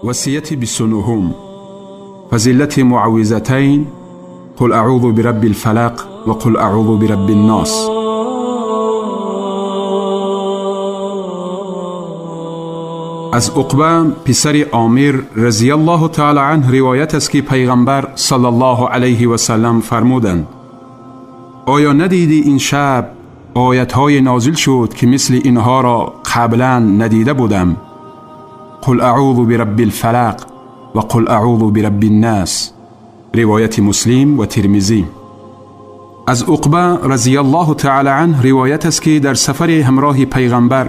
Васияти 29-ум: фазилати муаввизатайн қул аъузу бираббил фалақ ва қул аъузу бираббин нос. Аз Уқба писари Омир разияллоҳу таъала анҳ ривоят аст, ки Пайғамбар саллаллоҳу алайҳи васаллам фармуданд: оё надидӣ ин шаб оятҳое нозил шуд, ки мисли инҳоро қаблан надида будам? Қул аъузу бираббил фалақ ва қул аъузу бираббин нос. Ривояти Муслим ва Тирмизӣ. Аз Уқба разияллоҳу таъала анҳ ривоят аст, ки дар сафари ҳамроҳи Пайғамбар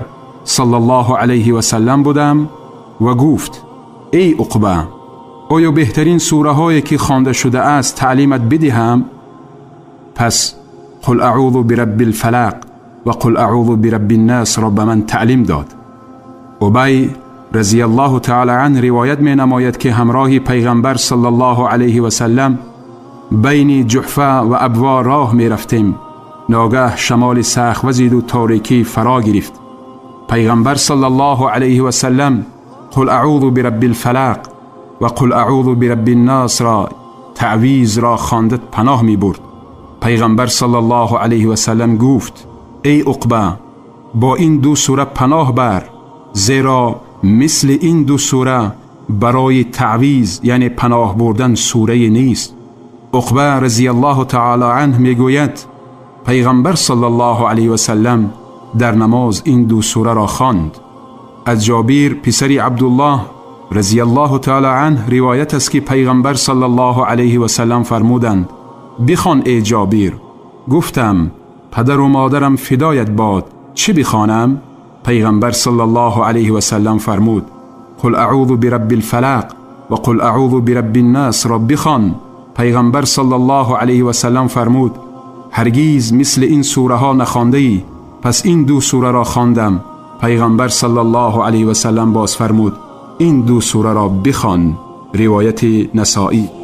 саллаллоҳу алайҳи васаллам будам ва гуфт: эй Уқба, оё беҳтарин сураҳое ки хонда шудааст таълимат бидиҳам? Пас қул аъузу бираббил фалақ ва қул аъузу бираббин носро ба ман таълим дод. Убай разияллоҳу таъала анҳ ривоят менамояд, ки ҳамроҳи Пайғамбар саллаллоҳу алайҳи васаллам байни Ҷуҳфа ва Абво роҳ мерафтем. Ногаҳ шамоли сахт вазиду торикӣ фаро гирифт. Пайғамбар саллаллоҳу алайҳи васаллам қул аъузу бираббил фалақ ва қул аъузу бираббин носро таъвизро хонда паноҳ мебурд. Пайғамбар саллаллоҳу алайҳи васаллам гуфт: эй Уқба, бо ин ду сура паноҳ бар, зеро мисли ин ду сура барои таъвиз, яъне паноҳ бурдан, сурае нест. Уқба разияллоҳу таъала анҳ мегӯяд: Пайғамбар саллаллоҳу алайҳи васаллам дар намоз ин ду сураро хонд. Аз Ҷобир писари Абдуллоҳ разияллоҳу таъала анҳ ривоят аст, ки Пайғамбар саллаллоҳу алайҳи васаллам фармуданд: бихон, эй Ҷобир. Гуфтам: падару модарам фидоят бод, чӣ бихонам? Пайғамбар саллаллоҳу алайҳи васаллам фармуд: қул аъузу бираббил фалақ ва қул аъузу бираббин носро бихон. Пайғамбар саллаллоҳу алайҳи васаллам фармуд: ҳаргиз мисли ин сураҳо нахондаӣ. Пас ин ду сураро хондам. Пайғамбар саллаллоҳу алайҳи васаллам боз фармуд: ин ду сураро бихон. Ривояти Насоӣ.